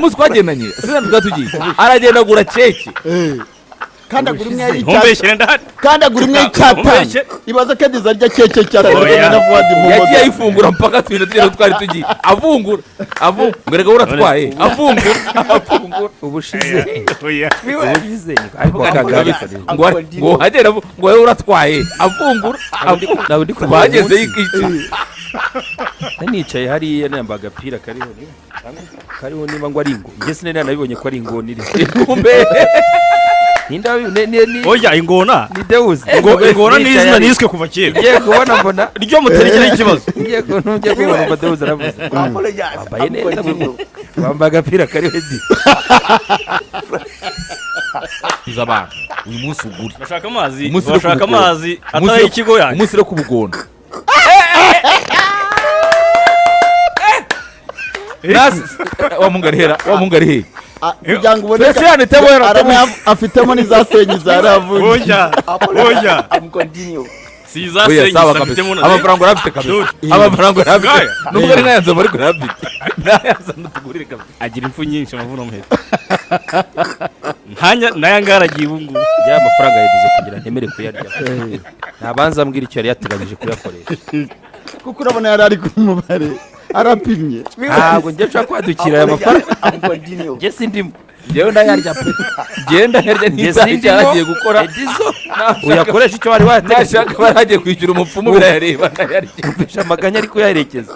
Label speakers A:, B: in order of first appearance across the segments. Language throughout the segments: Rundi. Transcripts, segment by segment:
A: Umunsi twagendanye sinzi twari tugiye, aragenda agura keke.
B: Kandi agura imwe y'icyatanu.
C: Ntumbeshyire, ndahari.
B: Kandi agura imwe y'icyatanu.
C: Ntumbeshye.
B: Ibaza ko Edizo arya keke cyatanu.
C: Oya.
B: Na Fuadi mu
A: Yagiye
B: modoka.
A: ayifungura mpaka tugenda, tugenda aho twari tugiye, avungura avungura, ngo reka uratwaye, avungura avungura.
D: Ubushize
C: Oya.
D: ubushize ariko akagari.
A: Ngo hagera ngo wowe uratwaye, avungura avungura.
D: Ntabwo ndi kuva
A: Bageze yikica.
D: Nicaye hariya nambaye agapira kariho niba ngo ari ingo, njye sinari nanabibonye ko ari ingona iri
A: Kumbe.
D: Ninde ni
C: Oya, ingona.
D: Ni Dewuzi.
C: Ngo ingona ni
D: Nicaye
C: izina
D: hariya.
C: niswe kuva kera.
D: Ngiye kubona mbona
C: Ryo muterekera ikibazo.
D: Ngiye kubona mbona Dewuzi aravuze, wambaye neza, wambaye agapira kariho Edi.
A: Iza abantu uyu munsi ugure.
C: Bashaka amazi.
A: Umunsi wo
C: Bashaka
A: kubugora.
C: amazi atari ikigo yanjye.
A: Umunsi wo kubugona. Wa mungu ari hera, wa mungu ari he?
B: Ah, kugira ngo ubone.
A: Felicien Teboyera.
B: Afitemo n'iza senyi za ravuye.
C: Oya, oya, si
A: Oya,
C: izasenye.
A: sawa kabisa.
C: Afitemo na
A: Amafaranga urafite kabisa.
C: Dude.
A: Amafaranga urafite.
C: Ngaya.
A: Nubwo ari nkayanzova, ariko urafite, nayazana tugurire kabisa.
C: Agira impfu nyinshi, amavuno muheto ntanya naya ngaragiye ubu ngubu.
D: Ya mafaranga yagize kugira ntemere kuyarya, ntabanza ambwira icyo yari yateganyije kuyakoresha.
B: Kuko urabona yari ari ku mubare arapimye.
D: Ntabwo njye nshobora kwadukira aya mafaranga, njye sindimo.
A: Njyewe ndayarya pe, njyewe ndayarya.
D: Njye
A: Ntizaha icyo
D: sindimo.
A: yaragiye gukora.
D: Edizo uyakoresha icyo wari wateganyije.
A: Nashaka baragiye kwishyura umupfumu, birayareba, ndayarya.
D: Umvisha amaganya ari kuyaherekeza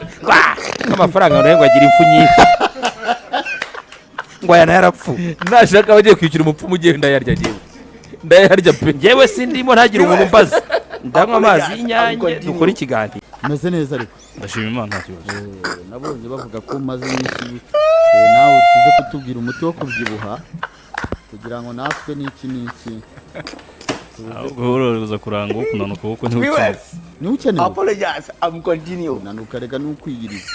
D: nk'amafaranga nayo, ngo agira impfu nyinshi, ngo aya nayo arapfuye.
A: Nashaka abagiye kwishyura umupfumu, ugiye, ndayarya, njyewe ndayarya pe.
D: Njyewe sindimo, ntagire umuntu umbaza, ndanywa amazi y'Inyange dukora ikiganiro.
B: Umeze neza ariko?
C: Ndashima Imana, nta kibazo.
B: Nabonye bavuga ko umaze iminsi, nawe tuze kutubwira umuti wo kubyibuha kugira ngo natwe n'iki n'iki.
C: Ahubwo uroza kuranga wo kunanuka kuko ntiwukeneye.
B: Niwe ukenewe.
E: Apologize, I'm continue.
B: Kunanuka reka ni ukwiyiriza,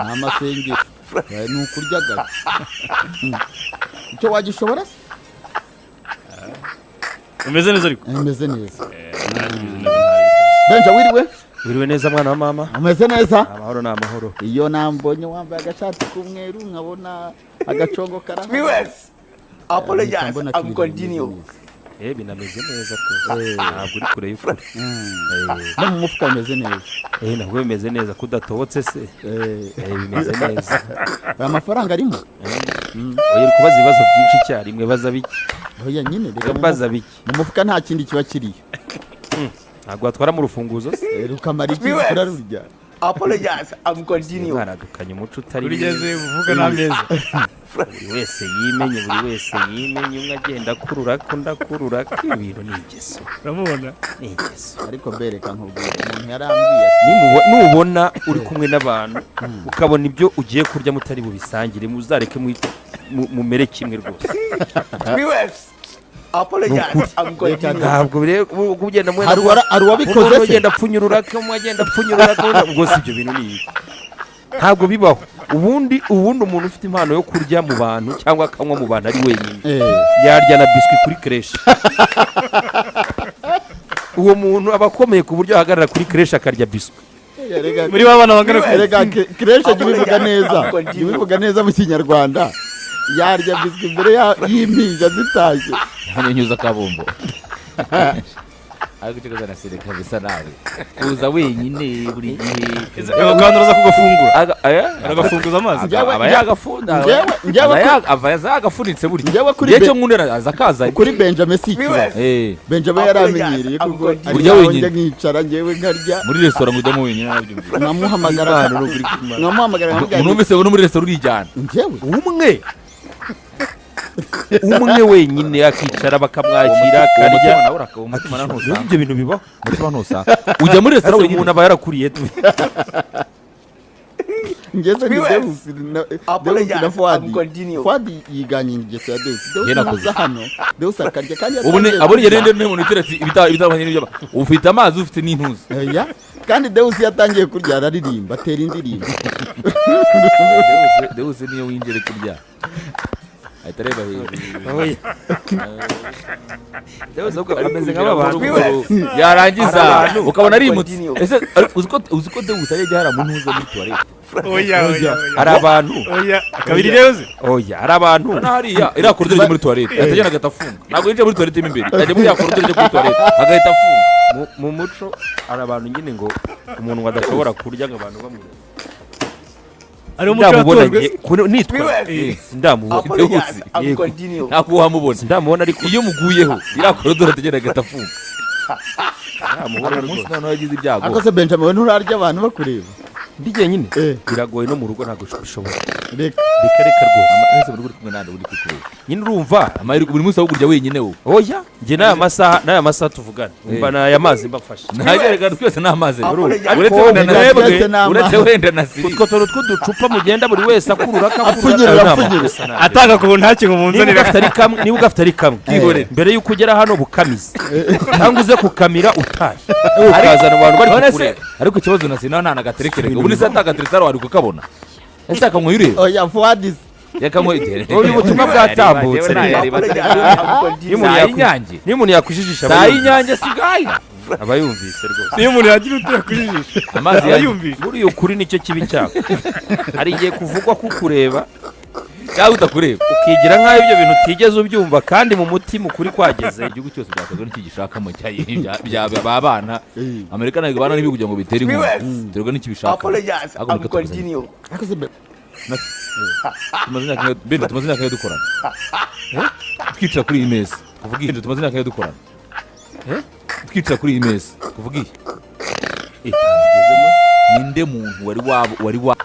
B: ni amasengesho, ni ukurya gake. Icyo wagishobora se?
C: Umeze neza ariko?
B: Umeze neza.
C: Nanjye meze neza, nta bibazo.
B: Benja, wiriwe?
D: Wiriwe neza, mwana wa mama.
B: Umeze neza?
D: Amahoro ni amahoro.
B: Iyo nambonye wambaye agashati k'umweru, nkabona agacongo karahari.
E: Viewers, apologize,
B: Mpita mbona ko
E: I'm
B: ibintu bimeze
E: continue.
B: neza.
D: Binameze neza rwose, ntabwo uri kure y'ukuri.
B: No mu mufuka bimeze neza.
D: Nabwo bimeze neza, kudatobotse se. Bimeze neza.
B: Aya mafaranga arimo.
D: Oya, uri kubaza ibibazo byinshi icyarimwe, baza bike.
B: Oya nyine, reka mu
D: Baza bike.
B: Mu mufuka nta kindi kiba kiriyo.
D: Ntabwo watwaramo urufunguzo se?
B: Rukamara iki?
E: Viewers.
B: Urarurya.
E: Apologize, I'm continue.
D: Mwaradukanye umuco utari
C: Urigeze uvuga n'ameza.
D: Buri wese yimenye, buri wese yimenye, umwe agenda akurura undi akurura, ibintu ni ingeso.
C: Uramubona.
D: Ni ingeso.
B: Ariko bereka nkubwire, umuntu yarambwiye ati
D: Nubona uri kumwe n'abantu, ukabona ibyo ugiye kurya mutari bubisangire, muzareke mumere kimwe rwose.
E: Viewers, apologize, I'm continue.
D: Ntabwo rero ugenda mwenda
B: Hari uwabikoze
D: umwe
B: se?
D: Ugenda apfunyurura, umwe agenda apfunyurura, ubwo si ibyo bintu ni ibi, ntabwo bibaho. Ubundi umuntu ufite impano yo kurya mu bantu cyangwa akanywa mu bantu ari wenyine, yarya na biswi kuri crèche. Uwo muntu aba akomeye ku buryo ahagarara kuri crèche akarya biswi.
C: Muri ba bana bangana
B: Erega crèche, jya ubivuga neza, jya ubivuga neza mu Kinyarwanda. Yarya biswi imbere y'impinja zitashye.
A: Hano nyuza kabombo, ariko icyo na sereka bisa nawe kuza wenyine buri gihe.
C: Kandi uraza kugafungura.
A: Aya
C: Aragafunguza amazi.
A: Aba yagafunda. Aba yagafunitse burya.
B: Njyewe kuri
A: Njyewe icyo nkundira, aza akazanye.
B: Kuri Benjamin si ikibazo. Benjamin yaramenyereye kuko ari
A: Urya
B: naho
A: wenyine.
B: njya nkicara njyewe nkarya.
A: Muri resitora ngo ujyamo wenyine, narabyumvise.
B: Nkamuhamagara nkamubwira nti,
A: Numvise no muri resitora urijyana.
B: Njyewe?
D: Umwe wenyine akicara bakamwakira akarya.
A: Umutima nawe uraka, umutima nawe ntusanga.
D: Ibyo bintu bibaho.
A: Umutima ntusanga ujya muri resitora
D: Ese
A: wenyine.
D: umuntu aba yarakuriye
B: Ngeze ni
E: Viewers,
B: Deus na Deus
E: apologize,
B: na Fuadi.
E: I'm continue.
B: Fuadi yiganye ingeso ya Deus. Deus
A: Njye nakoze.
B: naza hano, Deus akarya kandi
A: Ubu ni
B: yatangiye
A: aburi
B: kurya.
A: ngende n'umuntu uteretse ibitabo n'ibyo, ufite amazi, ufite n'intuzi.
B: Oya, kandi Deus yatangiye kurya araririmba, atera indirimbo.
A: Deus niyo winjire kurya. Ahita areba hejuru.
D: Oya. Deus ahubwo ameze nk'aba bantu.
A: Yarangiza
D: Hari abantu.
A: ukabona arimutse.
E: Continue.
A: Ese uzi ko Deus ajya hariya mu ntuza muri tuwarete?
C: Oya, oya, oya.
D: Hari abantu.
C: Oya, kabiri rero se.
D: Oya, hari abantu.
A: Hano hariya iriya koridoro ijya muri tuwarete, ahita agenda agahita afunga. Ntabwo yinjira muri tuwarete mo imbere, ajya muri ya koridoro ijya kuri tuwarete agahita afunga.
D: Mu muco hari abantu nyine ngo umuntu ngo adashobora kurya ngo abantu bamwe.
C: Ari umuco
D: Ndamubona
C: watojwe.
D: nitwa
E: Viewers,
D: sindamubona.
E: apologize. I'm
D: Yego.
E: continue.
A: Ntabwo wamubona.
D: Sindamubona ariko
A: iyo muguyeho iriya koridoro atagenda agahita afunga.
D: ndamubona
A: Umunsi
D: rwose.
A: noneho yagize ibyago.
B: Ariko se Benjamin, we nturarya abantu bakureba?
D: Ndi jyenyine.
B: Eh.
D: Biragoye, no mu rugo ntabwo bishoboka.
B: Reka.
D: Reka reka rwose.
A: Ese buri kumwe nande uri kwikubera?
D: Nyine urumva.
A: Amahirwe buri munsi ahubwo urya wenyine wowe.
D: Oya, njye n'aya masaha tuvugana mba n'aya mazi mbafashe.
A: Ntagereka twese ni amazi.
E: Apologize.
A: Uretse wenda na
B: Twese
A: Siri.
B: ni amazi.
A: Uretse wenda na Siri.
D: Utwo tuntu tw'uducupa mugenda buri wese akurura akakurura.
B: Apfunyirira,
D: ayo ni
B: apfunyirira.
D: amakosa ntabwo.
C: Atanga ku ntacyo ngo
D: Niba
C: munzanire.
D: ugafite ari kamwe, niba ugafite ari kamwe,
A: Kihorere.
D: mbere y'uko ugera hano bukamize cyangwa uze kukamira utashye ukazana abantu bari
A: None se
D: kukureba.
A: ariko ikibazo na Siri nawe ntanagaterekereka. Ubu nise atagateretse hano wari kukabona. Ese akanywa ureba?
B: Oya, Fuadisi.
A: Yakamwe.
D: Ubu butumwa bwatambutse rero.
E: Apologize. I'm continue.
D: Iyo umuntu
A: Saa y'inyange.
D: Niyo umuntu yakwijijisha aba
A: Saa
D: yumvise.
A: y'inyange sigaya.
D: Aba yumvise rwose.
C: Niyo umuntu yagira utira ku jisho,
A: Amazi
C: aba
A: yanjye.
C: yumvise.
D: Buriya ukuri nicyo kibi cyako. Hari igihe kuvugwa kukureba
A: Cyangwa utakureba.
D: ukigira nk'aho ibyo bintu utigeze ubyumva kandi mu mutima ukuri kwageze.
A: Igihugu cyose byakozwe n'ikigishakamo cya bana. Amerika ntabwo ibana n'ibihugu kugira ngo bitere inkunga. Biterwa n'ikibishaka.
E: Apologize.
A: Ariko
E: I'm
A: reka tuguzanye.
E: continue.
B: Ariko se
A: Tumaze imyaka Benda, tumaze imyaka dukorana. Twicara kuri iyi meza. Kuvuga iyi, tumaze imyaka dukorana. Twicara kuri iyi meza. Kuvuga iyi.
D: Tugezemo.
A: Ninde muntu wari waba wari wa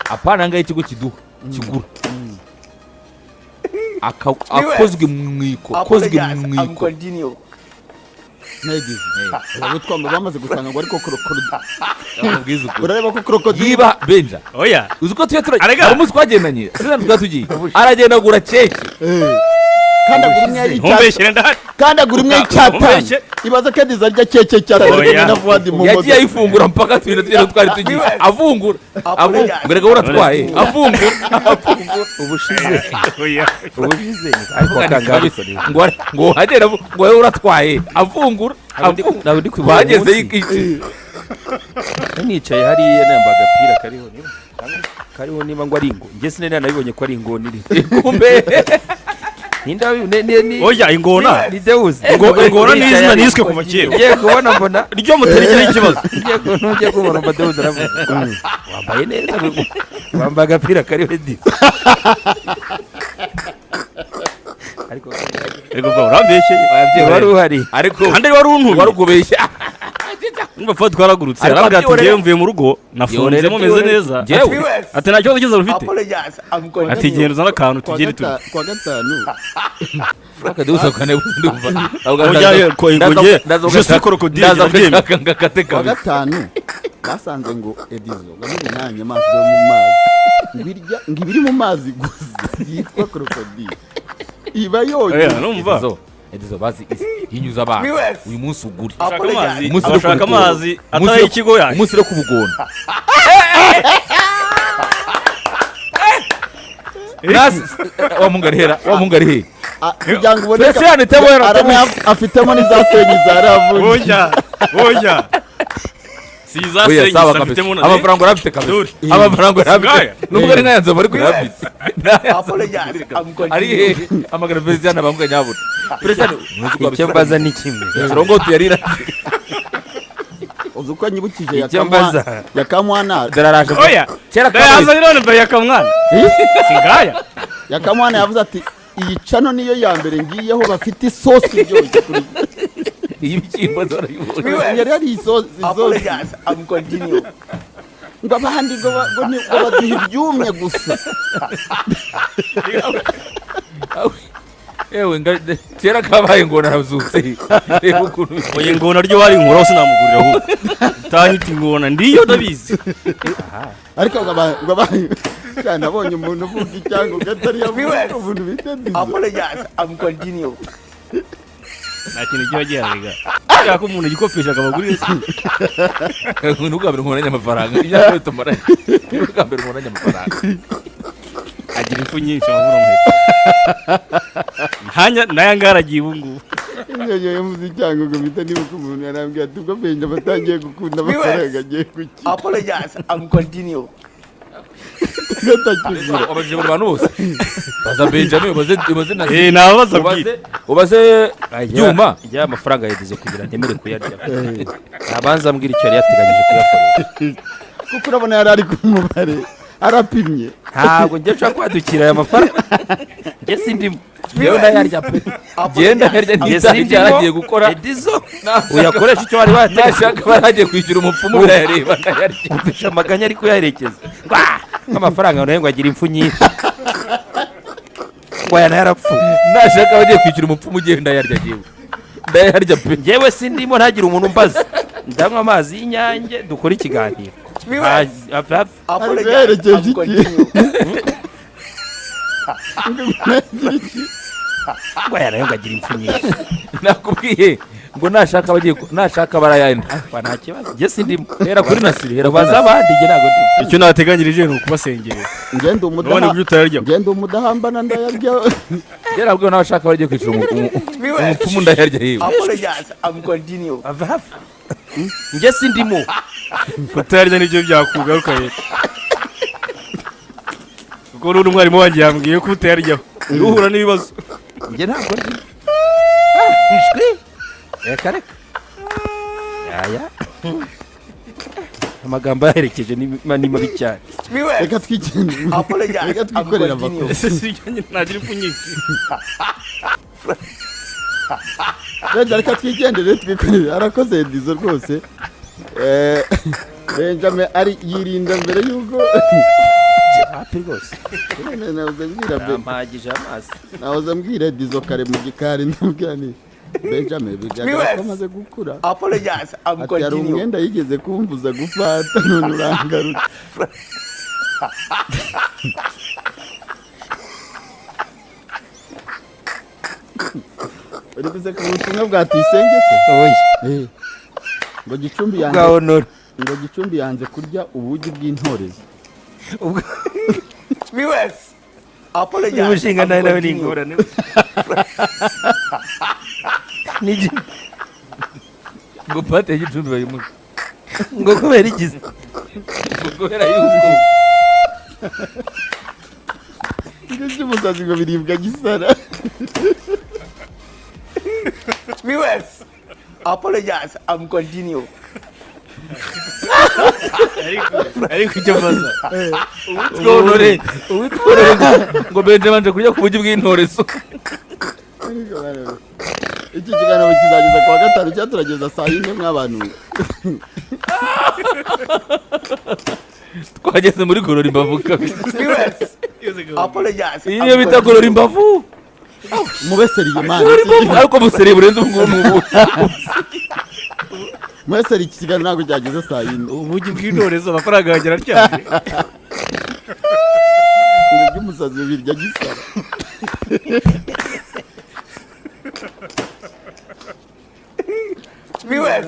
A: apana ngaho ikigo kiduha kigura akozwe mu mwiko, akozwe mu
E: Apologize. I'm
A: mwiko?
E: continue.
B: Ntegize ubu twamba bamaze gusanga ngo ariko crocodile.
A: Akubwiza ukuri.
B: Urareba ko crocodile
A: Yiba Benja.
C: Oya.
A: Uzi ko tuye turajya
C: Arega.
A: hari umunsi twagendanye sinzi twari tugiye, aragenda agura keke.
B: Eh. Kandi agura imwe y'icyatsi.
C: Ntumbeshyire, ndahari.
B: Kandi agura imwe y'icyatanu.
C: Ntumbeshye.
B: Ibaza ko Edizo arya keke cyatanu
C: Oya.
B: kumwe na Fuadi mu
A: Yagiye
B: modoka.
A: ayifungura mpaka tugenda tugenda twari tugiye, avungura avungura ngo reka uratwaye, avungura avungura.
D: Ubushize.
C: Oya.
D: Ubushize ariko
A: Kabisa. Ngo wagenda ngo wowe uratwaye, avungura avungura.
D: Ntabwo ndi kwibuka uwo
A: Bageze
D: munsi.
A: iki?
D: Nicaye hariya nambaye agapira kariho niba ngo ari ingo, njye sinari nanabibonye ko ari ingona iri.
A: Kumbe.
D: Ninde ni
C: Oya, ingona.
D: Ni Deus.
C: Ingona ni izina niswe kuva kera.
D: Ngiye kubona mbona
C: Ryo muterekera ikibazo.
D: Ngiye kubona mbona Deus aravuze: "Wambaye neza, wambaye agapira kariho Edi." Ariko
C: Ariko bwa urambeshyeye.
D: wari uhari.
A: Ariko
C: Kandi wari untumye.
A: Wari ukubeshya.
C: Numva fa twaragurutse.
A: Ariko
C: Arambwira ati
A: byihorere.
C: ngewe mvuye mu rugo nafunzemo meze neza.
A: Njyewe.
E: Viewers,
C: Ati nta kibazo cyose ufite.
E: apologize. I'm
C: Ati
E: continue.
C: genda uzane akantu
B: Kuwa
C: tugende turi.
B: Kuwa gatanu.
A: Akadeus akane ndumva.
C: Oya, ko ingoge, je suis crocodile,
A: Ndaza
C: ndabyemera.
A: ngakate
B: Kuwa
A: kabisa.
B: gatanu basanze ngo Edizo ngo n'ubu nta nyamaswa yo mu mazi ngo irya, ngo ibiri mu mazi gusa yitwa crocodile iba
C: Oya,
B: yonyine.
C: numva.
A: Edizo, Edizo bazi inyuza abantu.
E: Viewers,
A: Uyu munsi ugure.
C: Abashaka amazi,
A: Umunsi uri
C: abashaka
A: kubugona.
C: amazi atari ay'ikigo yanjye.
A: Umunsi uri kubugona. Nasi wa mungu ari hera, wa mungu ari he?
B: Ah, kugira ngo ubone.
A: Felicien Tebo
B: Arame afitemo n'iza senyi za ravuye.
C: Oya, oya. Si
A: Oya,
C: izasenye
A: sawa
C: afitemo
A: kabisa.
C: na
A: Amafaranga urafite kabisa.
C: Dore.
A: Amafaranga urafite.
C: Singaya.
A: Nubwo ari nka nzovu ariko urafite.
E: Apologize. I'm
A: Ari
E: continue.
A: hehe? Amagana Felicien bamwe nyabuna. Felicien
D: Icyo mbaza ni kimwe.
A: Turongo tuyarira.
B: Uzi uko anyibukije
D: Icyo mbaza.
B: Yakamwana.
A: Dararaje.
C: Oya.
A: Kera kabaye.
C: Ndayazanye none mbere ya kamwana. Singaya.
B: Yakamwana yavuze ati iyi cano niyo ya mbere ngiyeho bafite isosi iryoshye kuri
A: Iyi bishyimbo zarayibonye.
E: Viewers,
B: yari yari isosi isosi.
E: apologize. I'm continue.
B: Ngo abandi ngo baduha ibyumye gusa.
A: Yewe kera kabaye ngo narazutse. Reba ukuntu.
C: Oya, ingona ryo bari inkuraho sinamugurira ahubwo. Utanyita ingona ndiyo ndabizi.
B: Ariko ngo cyane abonye umuntu uvuga icyangombwa atari yavuga umuntu bita Dizo.
E: Apologize. I'm continue.
C: Nta kintu kiba gihari ga. Shaka ko umuntu yikopesha akabagurira se.
A: Ni ubwa mbere nkoranye amafaranga. Imyaka yose tumaranye. Ni ubwa mbere nkoranye amafaranga.
C: Agira impfu nyinshi amavuna umuheto. Ntanya n'aya ngaya aragiye ubu ngubu.
B: Iyo muzi cyangwa ngo mpita nibuka umuntu yarambwiye ati ubwo Benjamin atangiye gukunda amafaranga agiye gukira.
E: Apologize. I'm continue.
B: Atakigura.
A: Wabajije buri bantu bose, baza Benjamin, ubaze na
C: Nababaza bwite.
A: Ubaze Byuma.
D: Ijya amafaranga yageze kugira ntemere kuyarya, abanza ambwira icyo yari yateganyije kuyakoresha.
B: Kuko urabona yari ari ku mubare arapimye.
D: Ntabwo njye nshobora kwadukira aya mafaranga, njye sindimo.
A: Njyewe ndayarya pe, ngenda ndayarya.
D: Njye
A: Ntitaye icyo yaragiye gukora.
D: Edizo uyakoresha icyo wari wateganyije.
A: Nashaka baragiye kwishyura umupfumu, birayareba, ndayarya.
D: Umvisha amaganya ari kuyaherekeza. Ngwa! Nk'amafaranga nayo ngo agira impfu nyinshi, ngo aya nayo arapfuye.
A: Nashaka bagiye kwishyura umupfumu, ugiye ndayarya, ngewe ndayarya pe.
D: Njyewe sindimo, ntagire umuntu umbaza. Ndanywa amazi y'Inyange dukore ikiganiro. Hafi hafi.
E: Apologize.
B: Yaherekeje
E: I'm
B: iki?
E: continue.
D: Ngo aya nayo ngo agira impfu nyinshi.
A: Nakubwiye ngo nashaka bagiye nashaka barayenda.
D: Wa, nta kibazo, njye sindimo.
A: Hera kuri Nasiri, hera kuri
D: Ubaza
A: Nasiri.
D: abandi, njye ntabwo ndimo.
C: Icyo nateganyirije ni ukubasengerera.
B: Ngenda
C: Urabona
B: umudaha
C: ibyo utayarya.
B: Ngenda umudahambana, ndayarya.
A: Yarabwiwe n'abashaka bagiye kwishyura umupfumu, ndayarya yewe.
E: Apologize. I'm continue.
D: Ava hafi, njye sindimo.
C: Kutayarya nibyo byakugaruka rero, kuko n'undi umwarimu wanjye yambwiye ko utayaryaho uhura n'ibibazo.
D: Njye ntabwo ndimo. Ishwi, reka reka, aya amagambo yaherekeje ni mabi cyane.
E: Viewers,
B: Reka twigendere.
E: apologize.
B: Reka
E: I'm
B: twikorere
E: continue.
B: amakuru.
C: Ese si ibyo nyine, ntagira impfu nyinshi.
B: Benja, reka twigendere twikorere. Arakoze Edizo rwose. Benjamin ari yirinda mbere y'uko
D: Hapi rwose.
B: Nahoze mbwira
D: Yampagije amazi.
B: Nahoze mbwira Edizo kare mu gikari, ndamubwira ni Benjamin bigaragara ko amaze gukura.
E: Apologize. I'm
B: Ati hari
E: continue.
B: umwenda yigeze kumbuza gufata none urangarutse. Uri guseka ubutumwa bwa Tuyisenge se?
D: Oya.
B: Ngo Gicumbi yanze
D: Bwa Honore.
B: Ngo Gicumbi yanze kurya ubugi bw'intorezo.
E: Viewers, apologize.
D: Uyu mushinga
E: I'm
D: nawe nawe ni
E: continue.
D: ingorane. Ni
A: Ngo pate ya Gicumbi bayimuhe.
D: Ngo kubera igize
A: Ngo kubera yuko
B: Ibyo by'umusazi ngo biribwa gisara.
E: Viewers, apologize. I'm continue.
C: Ariko icyo mbaza
A: uwitwa uwitwa Honore ngo Benjamin anje kurya ku bugi bw'intorezo.
B: Ariko barebe. Iki kiganiro kizageza ku wa gatanu cyangwa turageza saa yine mw'abantu?
A: Twageze muri gorora imbavu kabisa.
E: Viewers, apologize.
A: Iyi niyo bita gorora imbavu.
B: Mube seriye mani.
A: Gorora imbavu, ariko buseriye burenze ubu ngubu ni ubu.
B: Mube seriye, iki kiganiro ntabwo cyageze saa yine.
C: Ubugi bw'intorezo amafaranga yagera aryamye.
B: Ngo iby'umusazi birya gisara.
E: Viewers,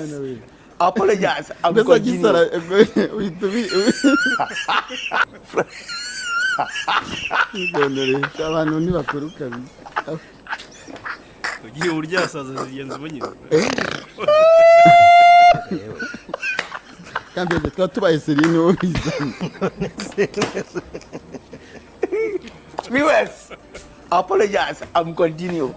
E: apologize. I'm
B: Mbese
E: continue.
B: gisara uhita ubi Igondore, abantu ntibakuru kabisa.
C: Ugiye uryasaza zigenza ubu nyine.
B: Kandi twaba tubaye seriye niwo bizana.
E: Viewers, apologize. I'm continue.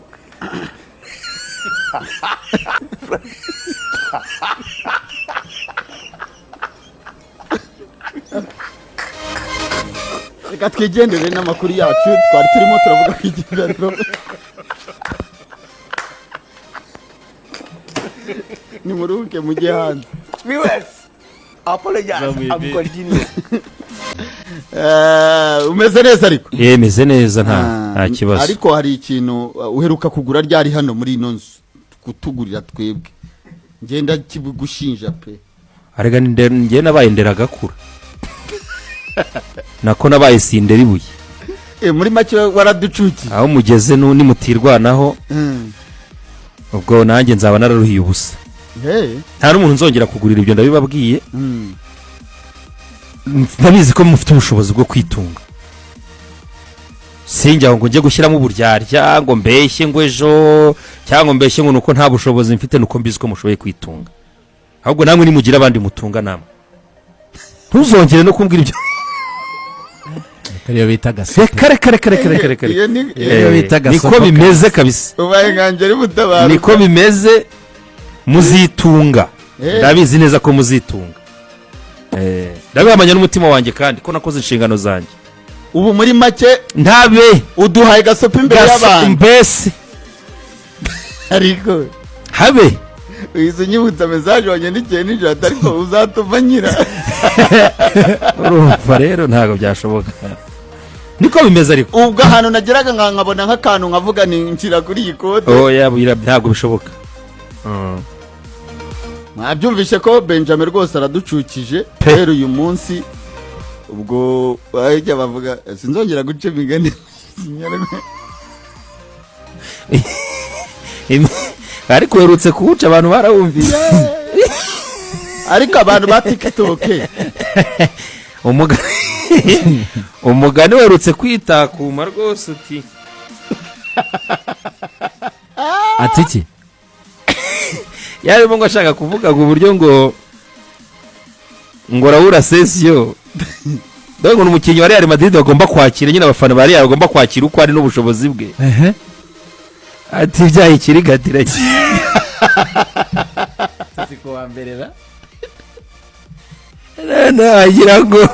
B: Reka twigendere n'amakuru yacu twari turimo turavuga ku ikiganiro. Nimuruhuke mujye hanze.
E: Viewers, apologize.
C: Zamuye
E: I'm
C: bed.
E: continue.
B: Umeze neza ariko?
D: Yemeze neza, nta
B: Ah,
D: nta kibazo.
B: Ariko hari ikintu uheruka kugura ryari hano muri ino nzu, kutugurira twebwe? Ngenda kibugushinja pe.
D: Arega njye nabaye nderagakura, nako nabaye sindera ibuye.
B: Muri make waraducukiye.
D: Aho mugeze nimutirwanaho, ubwo nanjye nzaba nararuhiye ubusa.
B: Hey.
D: Nta n'umuntu nzongera kugurira ibyo, ndabibabwiye. Ndabizi ko mufite ubushobozi bwo kwitunga. Sinjya ngo njye gushyiramo uburyarya, ngo mbeshye ngo ejo, cyangwa mbeshye ngo nuko nta bushobozi mfite, nuko mbizi ko mushoboye kwitunga. Ahubwo namwe nimugire abandi mutunga, namwe ntuzongere no kumbwira ibyo.
F: Ariyo bita gasopo.
D: Reka, reka, reka, reka, reka, reka.
B: Iyo ni
F: Iyo bita gasopo.
D: Niko bimeze kabisa.
B: Ubaye nkanjye ari mutabaruka.
D: Niko bimeze, muzitunga. Ndabizi neza ko muzitunga. Ndabihamanya n'umutima wanjye kandi ko nakoze inshingano zanjye.
B: Ubu muri make
D: ntabe
B: uduhaye gasopo imbere y'abantu.
D: Mbese.
B: Ariko
D: habe.
B: Uhise unyibutsa message wanyandikiye nijoro, atari ko uzatuma nyira.
D: Urumva rero ntabwo byashoboka, niko bimeze ariko.
B: Ubwo ahantu nageraga nkabona nk'akantu nkavuga ni nshyira kuri iyi kode.
D: Oya, ntabwo bishoboka.
B: Mwabyumvishe ko Benjamin rwose araducukije.
D: Pe.
B: Rero uyu munsi ubwo bajya bavuga sinzongera guca imigani Kinyarwanda.
D: Ariko uherutse kuwuca, abantu barawumvise.
B: Ariko abantu ba TikTok.
D: Umugani uherutse kwitakuma rwose uti
F: Ati iki?
D: Yarimo ngo ashaka kuvuga ngo uburyo ngo Raul Asensio, dore ngo ni umukinnyi wa Real Madrid bagomba kwakira nyine, abafana ba Real bagomba kwakira uko ari n'ubushobozi bwe. Ati ibyaha ikirigatira. Noneho agira ngo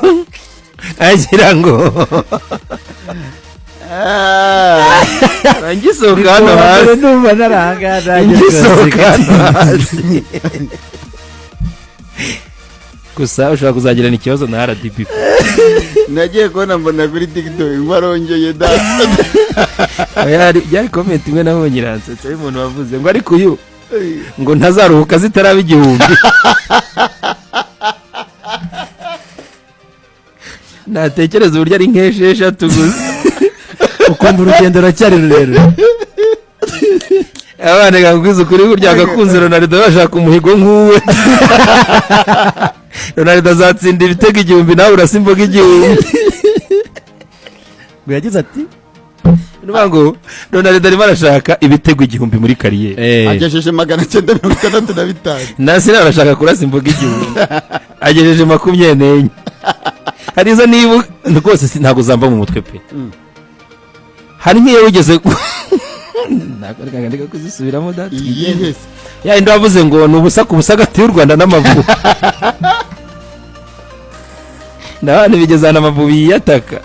D: ngisohoka hano hasi.
F: Ndumva narahangana.
D: Ngisohoka hano hasi gusa ushobora kuzagirana ikibazo na RDB.
B: Nagiye kubona mbona kuri TikTok ngo arongeye da.
D: Byari comment imwe nabonye iransetsa y'umuntu wavuze ngo ariko uyu ngo ntazaruhuka zitaraba 1000. Natekereza uburyo ari nk'esheshatu gusa,
F: ukumva urugendo ruracyari rurerure.
D: Abana kakubwiza ukuri, burya agakunze Ronaldo bashaka umuhigo nk'uwe. Ronaldo azatsinda ibitego 1000, nawe urasa imboga 1000.
F: Ngo yagize ati
D: Ni ukuvuga ngo Ronaldo arimo arashaka ibitego 1000 muri carrière.
B: Agejeje 965.
D: Nasira arashaka kurasa imboga 1000, agejeje 24. Hari izo niba rwose ntabwo zamba mu mutwe pe. Hari nk'iyo wigeze ntabwo reka ndeka kuzisubiramo data.
B: Iyihe se?
D: Ya indi wavuze ngo ni ubusa ku busa hagati y'u Rwanda n'Amavubi, n'abandi bigeze ahantu Amavubi yiyataka.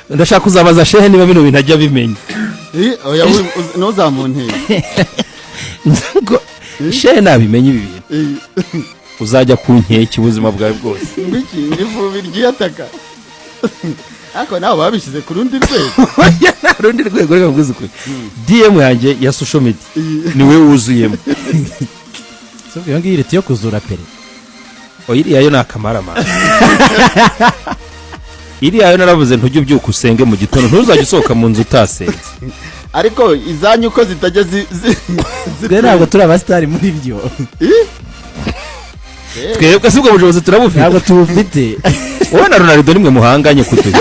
D: Ndashaka kuzabaza shehe niba bino bintu ajya abimenya.
B: Oya, ntuzamunteye.
D: Ngo shehe nabimenya ibi bintu, uzajya ku nkeke ubuzima bwawe bwose.
B: Ngo iki? Ngo ivubi ryiyataka, ariko nawe babishyize ku rundi rwego.
D: Oya, nta rundi rwego, reka nkubwize ukuri, DM yanjye ya social media niwe wuzuyemo.
F: Iyo ngiyo ireti yo kuzura pere.
D: Oya, iriya yo ni akamaramara. Iriya yo naravuze ntujye ubyuka usenge mu gitondo, ntuzajye usohoka mu nzu utasenze.
B: Ariko izanyu uko zitajya
F: Twe ntabwo turi abasitari muri byo.
D: Twebwe si ubwo bushobozi turabufite?
F: Ntabwo tubufite.
D: Wowe na Ronaldo nimwe muhanganye kutuye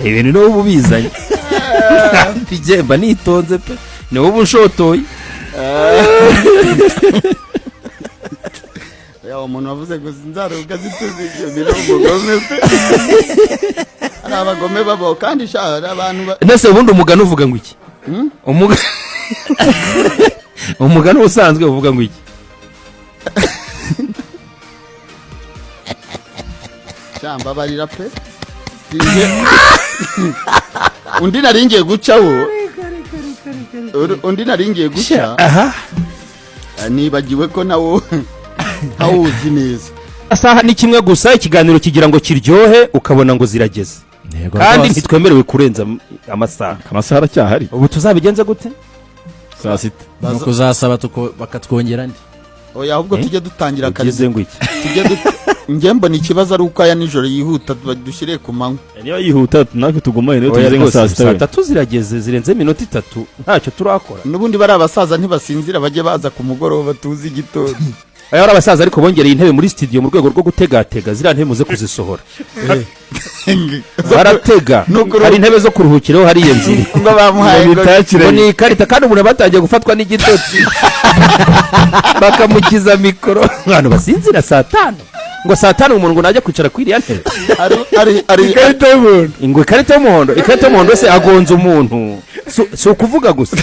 D: ibintu, ni wowe ubizanye. Mba nitonze pe, ni wowe unshotoye.
B: Ya, umuntu wavuze ngo sinzaruhuka zituze ibyo biri umugome pe. Hari abagome babaho kandi sha, hari abantu
D: Ndetse ubundi umugani uvuga ngo iki? Umugani ubusanzwe uvuga ngo iki?
B: Sha, mbabarira pe. Undi nari ngiye gucaho, undi nari ngiye guca.
D: Aha.
B: Nibagiwe ko nawo ntawuzi neza.
D: Isaha ni kimwe gusa, ikiganiro kigira ngo kiryohe, ukabona ngo zirageze.
F: Yego
D: kandi
F: rwose.
D: ntitwemerewe kurenza amasaha.
A: Amasaha aracyahari.
D: Ubu tuzabigenze gute?
A: Saa sita.
F: Ni ukuzasaba bakatwongera andi.
B: Oya, ahubwo tujye dutangira kare.
D: Ugeze ngo iki?
B: Tujye Njye mbona ikibazo ari uko aya nijoro yihuta, dushyire ku manywa.
C: Niba yihuta, natwe tugumane niyo
D: Oya,
C: tugeze nka
D: rwose,
C: saa 6
D: saa
C: wenda.
D: 3 zirageze, zirenze iminota 3, ntacyo turakora.
B: N'ubundi bari abasaza ntibasinzira, bajye baza ku mugoroba tuzi igitondo.
D: Aya ari abasaza, ariko bongereye intebe muri studio mu rwego rwo gutegatega. Ziriya ntebe muze kuzisohora, baratega. Hari intebe zo kuruhukiraho hariya ebyiri.
B: Ngo bamuhaye ngo
D: Ngo ni ikarita, kandi umuntu batangiye gufatwa n'igitotsi bakamukiza mikoro. Abantu basinzira saa 5, ngo saa 5 umuntu ngo najya kwicara kuri iriya ntebe.
B: Ari
C: Ikarita y'umuntu.
D: Ngo ikarita y'umuhondo, ikarita y'umuhondo se agonze umuntu? Si ukuvuga gusa.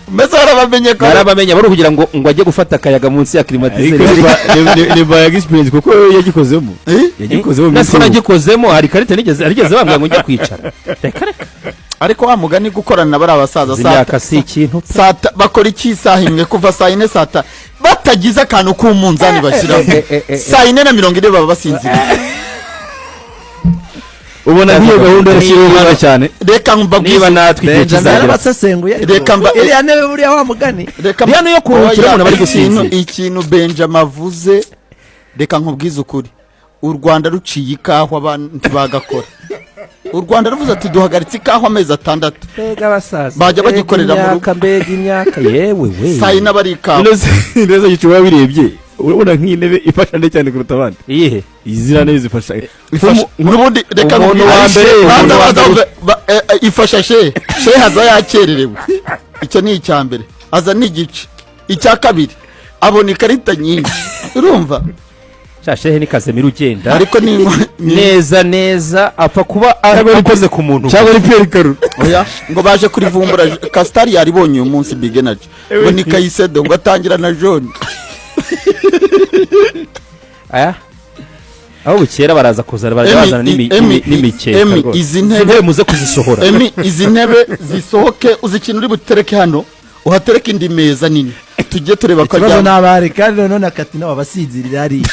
B: Mbese warabamenye ko
D: Narabamenye, bari kugira ngo ajye gufata akayaga munsi ya
C: Ariko
D: climatiseur.
C: ni by experience, kuko we yagikozemo.
B: Eh?
C: Yagikozemo mu
D: Nasi
C: minsi.
D: nagikozemo, hari ikarita nigeze harigeze bambwira ngo njye kwicara? Reka reka.
B: Ariko wa mugani, gukorana bari abasaza
D: Izi
B: saa
D: myaka si ikintu.
B: Bakora iki isaha imwe, kuva saa 4, saa 5, batagize akantu k'umunzani bashyiraho? Saa 4:40 baba basinziriye.
C: Ubona nk'iyo gahunda yarashyiriweho neza cyane.
B: Reka mbabwize.
D: Niba natwe igihe
F: Benjamin
D: kizagera.
F: yarabasesenguye ariko
B: Reka
F: iriya ntebe buriya wa mugani.
B: Reka
D: Iriya niyo kuruhukira,
B: Oya,
D: umuntu aba ari
B: ikintu
D: gusinzira.
B: Ikintu Benjamin avuze, reka nkubwize ukuri: u Rwanda ruciye ikawa, abantu ntibagakora. U Rwanda ruvuze ati duhagaritse ikawa amezi 6,
D: Mbega abasaza!
B: Bajya bagikorera mu rugo.
D: Imyaka, mbega imyaka, yewe we!
B: Saa 4 bari ikawa.
C: Neza gicuba birebye, urabona nk'iyi ntebe ifasha nde cyane kuruta abandi?
D: Iyihe?
C: Izi ziriya ntebe zifasha
B: Ifasha n'ubundi, reka
D: Umuntu
B: nkubwire.
D: wa mbere,
B: Banza
D: umuntu wa
B: banza
D: mbere.
B: wumve, ifasha shehe. Shehe aza yakererewe, icyo ni icya mbere, aza n'igice. Icya kabiri, abona ikarita nyinshi, urumva?
D: Sha, shehe ni Casemiro ugenda
B: Ariko ni
D: neza neza, apfa kuba akoze ku muntu.
C: Cyangwa ari Pierre Karuro.
B: Oya, ngo baje kurivumbura. Kasitari yaribonye uyu munsi, Big Energy, ngo ni Caicedo, ngo atangira na jaune.
D: Aya aho bukera baraza kuzana, barajya
B: Emi,
D: bazana n'imikeka
B: Emi,
D: rwose.
B: izi
D: Izi
B: ntebe
D: ntebe muze kuzisohora.
B: Emi, izi ntebe zisohoke. Uzi ikintu uri butereke hano? Uhatereke indi meza nini, tujye tureba ko
F: Ikibazo
B: aryama.
F: ni abari, kandi noneho na Katina wabasinzirira hariya.